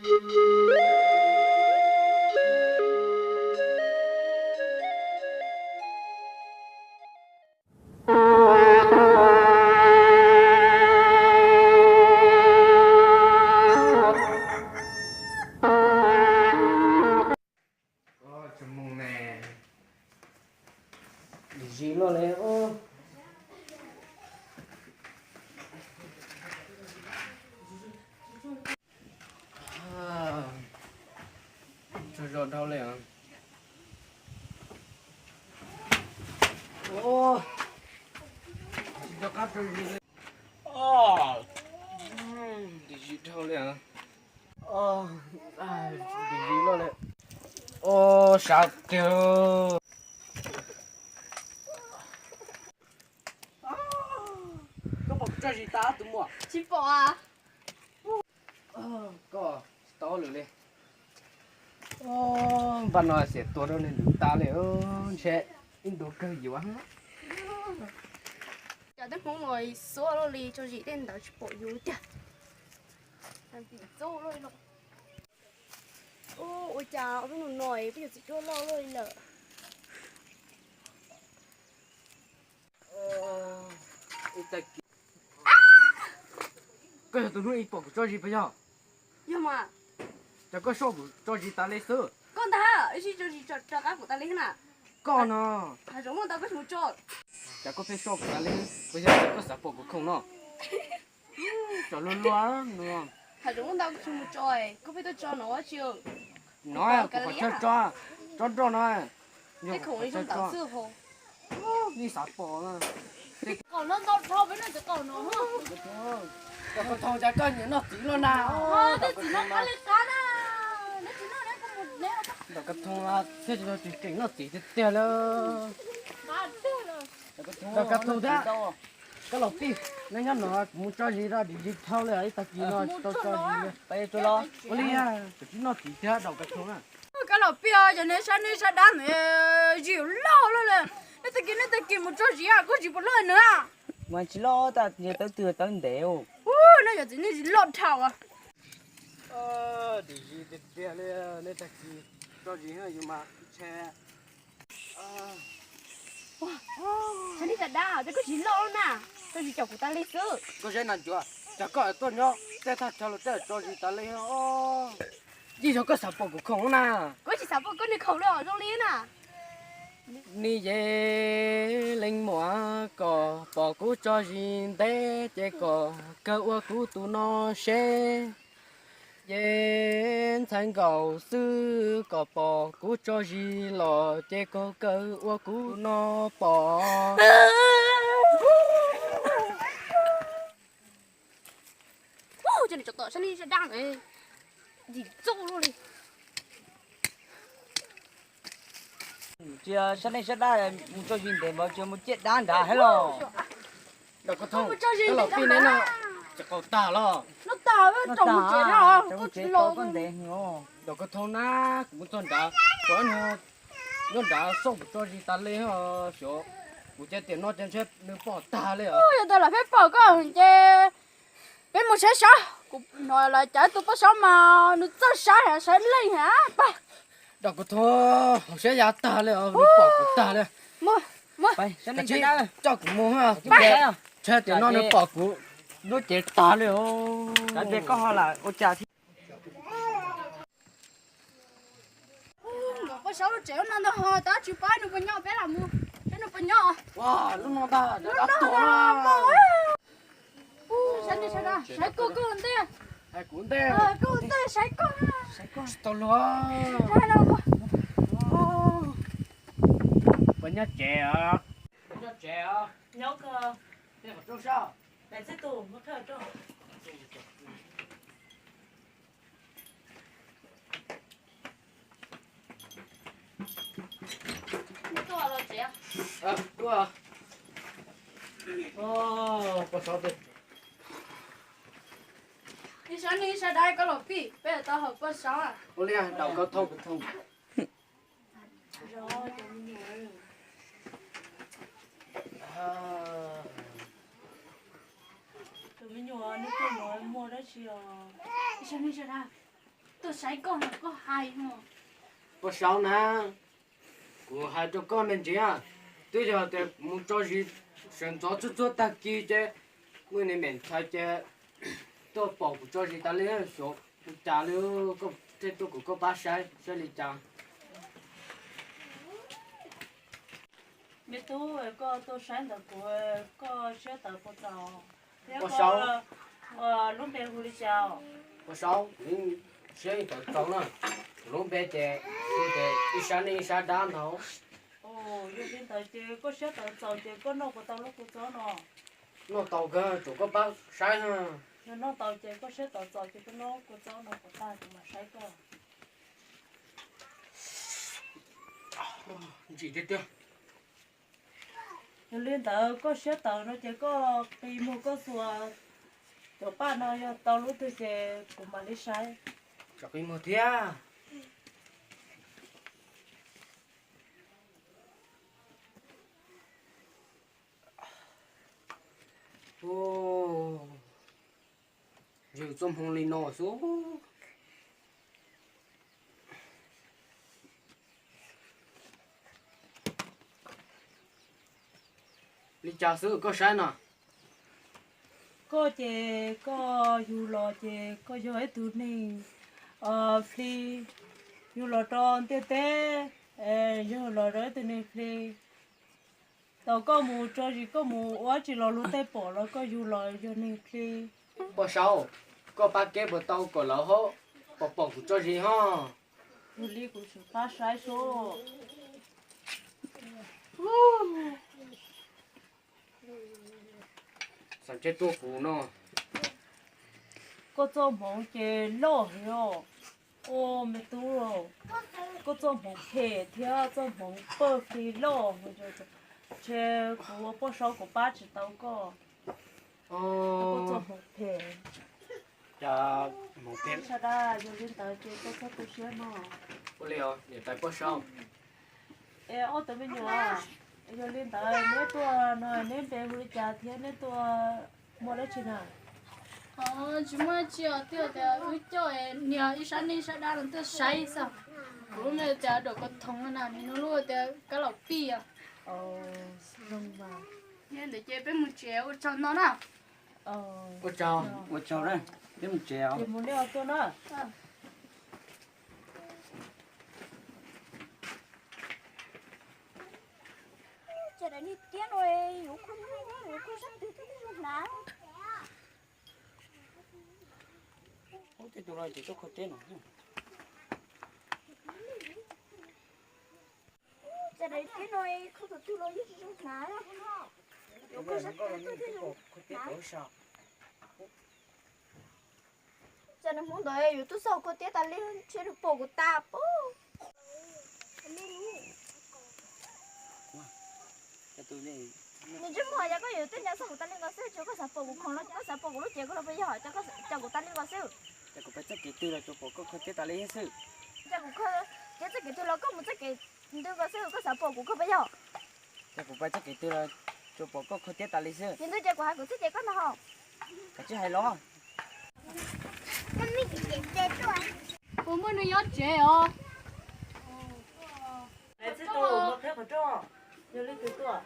Zis loj li os. Tsaug zog dhau li os. Zis dhau li os. Zis loj li. Sab kiag. Koj pom kuv tso zis tas tus muam? Tsis pom. Koj tsis tau lwm li. Npaj no xiam tuag rau neeg ntawd tas li, ntshe ib ntu kawg yuav. Cov tib hmoob no xuab luaj li, tso zis tej ntawd tsis pom yus tiag. Ua cas ob peb hnub no peb cov txiv cuab loj luaj li lawm. Koj yog tus hnub ib pom kuv tso zis puas yog? Yog mas. Cas koj soj kuv tso zis tas li xwb? Koj ntag, ib sij tso zis rov qab kuv tas li na. Koj no. Hav zoov muaj ntau koj tsis mus tso. Cas koj pheej soj kuv tas li, puas yog koj xav pom kuv khoom no? Tso luag luag no. Hav zoov muaj ntau koj tsis mus tso, koj pheej tuaj tso no tsis. No kuv qhov chaw tso, tsob nroj no. Tej khoom ntawm xwb ho. Nej xav pom na. Qaum no ntau dhau peb noj cov qaum no. Cov koj thoo cas koj nyiam noj txiv luaj na. Tej txiv no qab li qab na. Neb tsis noj neb kuj mus neb. Cov koj thoo thiaj tsis tseem noj txiv tiag tiag li. Cov koj thoo thiab. Koj los pij, neb nyob no kuv mus tso zis rau dim zis dhau li ib tag kis no tsis tau tso zis li. Ua li, kuv tsis noj txiv tiag dau koj thoo na. Koj los pij, yog neb sab neb sab dab ntawd zis loj loj li. Neb tag kis neb tag kis mus tso zis koj zis puas loj nws? Mas tsis loj, tawb twg tawb ntev. Ub, neb yog txiv nej zis loj dhau. Dim zis tiag tiag li, neb tag kis tso zis yus mas ntshe. Sab neb sab dab, koj zis loj na, koj zis caum kuv tas li xwb. Koj zeb nas ncuav, cas koj tuaj nyob tej thaj chaw los tej tso zis tas li. Yeej yog koj xav pom kuv khoom na. Kuv tsis xav pom koj nws khoom li os zoo li na. Ni yeej leej muam, kom pom kuv tso zis ntev ces kom kawg ua kuv tus no seb. Yeej ntxhais nkaus xwb, kom pom kuv tso zis los ces kom kawg ua kuv no pom. Ub, cov niag tsov tom sab neb sab dab ntawd, dim txuj luaj li. Cia sab neb sab dab mus tso zis ntev npaum, cia mus ciaj dab nrad thiab los. Dam Koj Thoob, koj los pij neb no, tsis qaug tag los? Noj tag, tau mus tsev na, koj tsis los. Dam Koj Thoob na, kuv mus txog nrad, nyob nrad xauj kuv tso zis tas li xyov, kuv cia tiam no ces ntshe nws pom tag li os. Yog tas lawm peb pom koj ces peb mus saib saib, kuv hnov lawv cov tus poj saub mas nws txawj saib saib leej heev pag. Dam Koj Thoob, hauv siab ya tag li os, nws pom kuv tag li. Koj cia coj kuv mus, ntshe tiam no nws pom kuv lub cev tag li os. Poj saub lub tsev lub no ntag, tab tsis paub nws puas nyob, peb los mus saib nws puas nyob. Lub no ntag, lub no ntag. Saib koj, koj ntej. Kuv ntej. Koj ntej saib koj. Tsis tau luag. Puas nyob tsev os? Nyob tsev os. Nyob koj. Tej qhov rooj sab. Pem xib tus muab qhib qhov rooj. Tuaj los tsev. Tuaj. Poj saub twg? Ib sab neb ib sab dab koj los pij, peb tau hawm poj saub. Ua li Dam Koj Thoob. Tus me nyuam neb tuaj no muaj dab tsi os? Ib sab neb ib sab dab. Tuaj saib koj no koj hais no. Poj Saub na, kuv hais rau koj me ntsis, twb yog tias mus tso zis sawv ntxov txhua txhua tag kis ces muaj niag me ntxhais ces tuaj pom kuv tso zis tas li, xyov ua cas li, koj thiaj tuaj kom koj pab saib saib li cas. Me tub, koj tuaj saib ntawm kuv, koj siab tawv puas txaus? Thiab koj lub npe hu li cas? Poj Saub, kuv siab tawv txaus na, kuv lub npe ces hu tias ib sab neej ib sab dab ntag. Yog li ntawd ces koj siab tawv txaus ces koj noj puas tau lub kua txob no? Noj tau kawg, tsuas koj pab saib. Yog noj tau ces koj siab tawv txaus ces koj noj kua txob no kom tag kuv mam saib koj. Ntsim tiag tiag. Yog li ntawd koj siab tawv no ces koj qi muag koj xuas cov paj no, yog tau lub twg ces kuv mam li saib. Tso qi muag thiab. Yog txoj hmoov li no xwb. Li cas xwb koj saib no? Koj ces koj yug los ces koj yog ib tug neeg fli, yug los rau ntiaj teb, yug los rau ib tug neeg fli. Thaum koj mus tso zis koj mus ua tsi los luag tej pom los koj yug los yog neeg fli. Poj Saub, koj pab keb puas tau kom lawv ho pom pom kuv tso zis ho? Yog li kuv sim pab saib sub. Xav ntsej tuaj kuv no. Koj txoj hmoov ces loj heev os. Ua me tub, koj txoj hmoov phem thiab txoj hmoov pawg fli loj heev, ntshe kuv ua Poj Saub kuv pab tsis tau koj. Koj txoj hmoov phem. Cas hmoov phem sawv daws, yog li ntawd ces koj txhob tu siab mog. Ua li os niam tais Poj Saub. Es ob tug me nyuam, yog li ntawd neb tuaj no neb npe hu li cas thiab neb tuaj muaj dab tsi na? Tsis muaj dab tsi os, twb tias wb coj niag ib sab neej ib sab dab no tuaj saib xwb. Kuv lub npe tias Daum Koj Thoov na, nws lub tias Kab Laum Pij os. Ntawd ces peb mus tsev, ua tsaug ntau na. Ua tsaug, ua tsaug na, peb mus tsev os. Cas daim niag tiab no yuav khuj, yuav khuj sab twg twb zoo hnav. Ub, tej tus no ces tuaj khuj tiab no. Cas daim tiab no khuj thaum twg los yeej tsis zoo hnav. Yuav khuj sab twg twb zoo hnav. Cas nws hmoov ntawd yuav tuaj xauj khuj tiab tas li, ntshe nws pom kuv tas pob. Nws ntsej muag cas koj yuav tuaj nco xauj kuv tas li nkaus xwb, tsuas koj xav pom kuv khoom los koj xav pom kuv lub cev koj los puas yog, cas kuv tas li nkaus xwb. Cas kuv pais txoj kev twg los tsuas pom koj khuj tiab tas li xwb. Cas kuv, ces txoj kev twg los koj mus txoj kev ntws nkaus xwb, koj xav pom kuv koj puas yog. Cas kuv pais txoj kev twg los tsuas pom koj khuj tiab tas li xwb. Ces ntuj ces kuv hais kuv txoj kev koj ntag hos. Koj tsis hais los. Puas muaj neeg nyob tsev os? Txij tus mus qhib qhov rooj, yog leej twg tuaj?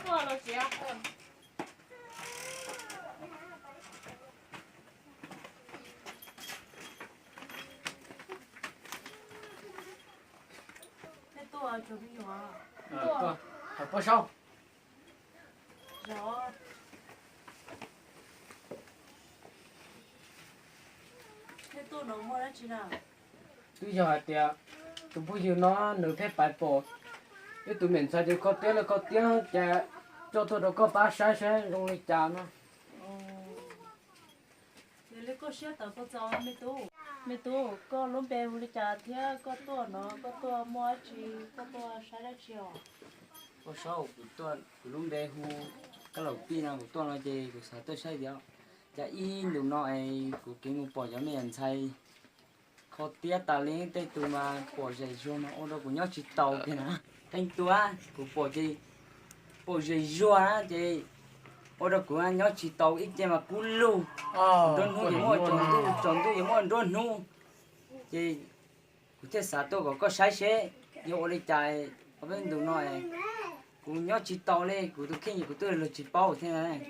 Tuaj los tsev. Nej tuaj tso me nyuam. Tuaj, Poj Saub. Zos. Nej tuaj no muaj dab tsi na? Twb yog hais tias tus phooj ywg no nws pheej pais pom ib tug me ntxhais ces kho tiab li kho tiab ces coj tuaj rau koj pab saib saib zoo li cas no. Yog li koj siab tawv puas txaus me tub? Me tub, koj lub npe hu li cas thiab koj tuaj no koj tuaj muaj dab tsi, koj tuaj saib dab tsi os? Poj Saub, kuv tuaj, kuv lub npe hu Kab Laum Pij no, kuv tuaj no ces kuv xav tuaj saib tias cas ib ntus no es kuv kev mus pom cov me nyuam ntxhais kho tiab tas li, tej tus mas pom zem zuag mas ua rau kuv nyob tsis taus kiag na. Qee tus kuv pom ces pom zem zuag na ces Ua rau kuv nyob tsis tau ib ce mas kub lug. Nruab hnub yuav muaj tsaus ntuj, tsaus ntuj yuav muaj nruab hnub. Ces kuv thiaj xav tuaj kom koj saib seb yog ua li cas ob peb ntus no kuv nyob tsis tau li, kuv tus kheej kuv twb luag tsis paub thiab.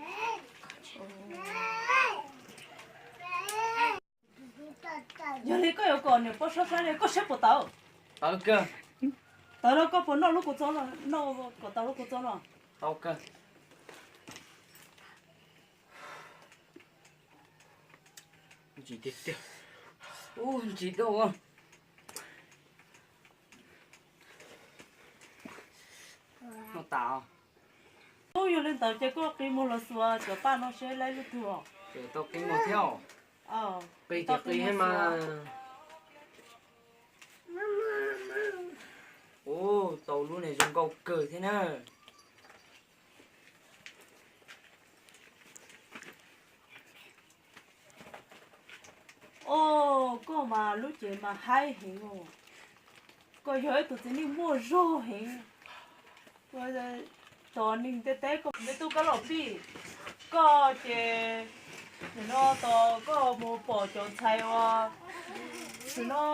Yog li koj yuav kom niam Paj Saub saib li koj saib puas tau? Tau kawg. Tau los koj puas noj lub kua txob no, noj kom tau lub kua txob no? Tau kawg. Ntsim tiag tiag. Ub, ntsim dua. Noj tas. Ub, yog li ntawd ces koj qi muag los xuas cov paj no seb laib lub twg os. Ces tau qi muag thiab os. Qi ces qi thiab mas. Ub, tau lub niag zoo nkauj kawg thiab na. Os, koj mas lub cev mas haib heev os. Koj yog ib tug txiv neej muaj zog heev. Tos neeg ntiaj teb koj me tub Kab Laus Pij, koj ces nim no tos koj mus pom cov ntxhais uas nim no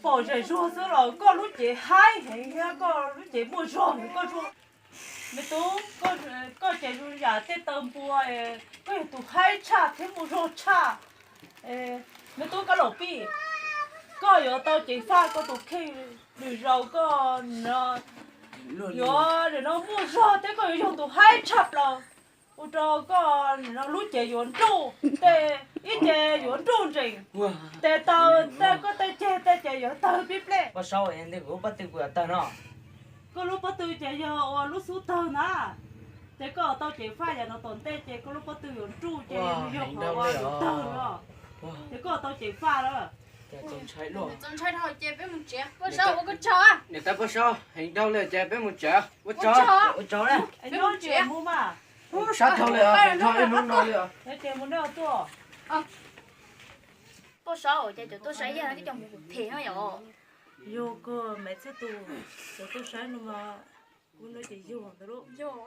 pom zem zuag xwb los koj lub cev haib heev thiab koj lub cev muaj zog heev koj tsuag. Me tub, koj ces zoo yam tej taw npua, koj yog tus haib tshaj thiab muaj zog tshaj. Me tub Kab Laus Pij, koj yuav tau ceev faj koj tus kheej, lwm zaus koj yuav nim no muaj zog thiab koj yuav yog tus haib tshaj plaws. Ua rau koj nim no lub cev yuav nruj, tej ib ce yuav nruj nrees. Tes taw, tej koj tej ceg tej ces yuav tawg pib plej. Paj Saub, kuv lub pob tw kuv yuav tawg no. Koj lub pob tw ces yog ua lub xub tawg na. Ces koj tau ceev faj yam no tom ntej ces koj lub pob tw yuav nruj ces yog qhov uas yuav tawg no. Ces koj tau ceev faj lawm. Txaus ntshai dhau ces peb mus tsev. Paj Saub, ua koj tsaug. Niam tais Paj Saub, heev dhau li ces peb mus tsev. Ua tsaug, ua tsaug na. Nyob tsev mus mas. Sab dhau li, nrog ib hnub no li. Ces mus noj tuaj. Paj Saub, ces cov tuaj saib yog cov mus phem no yom? Yog koj Maiv Txhiaj Tus, cov tuaj saib no mas kuv hnov ces yog ntawd lauj. Yog.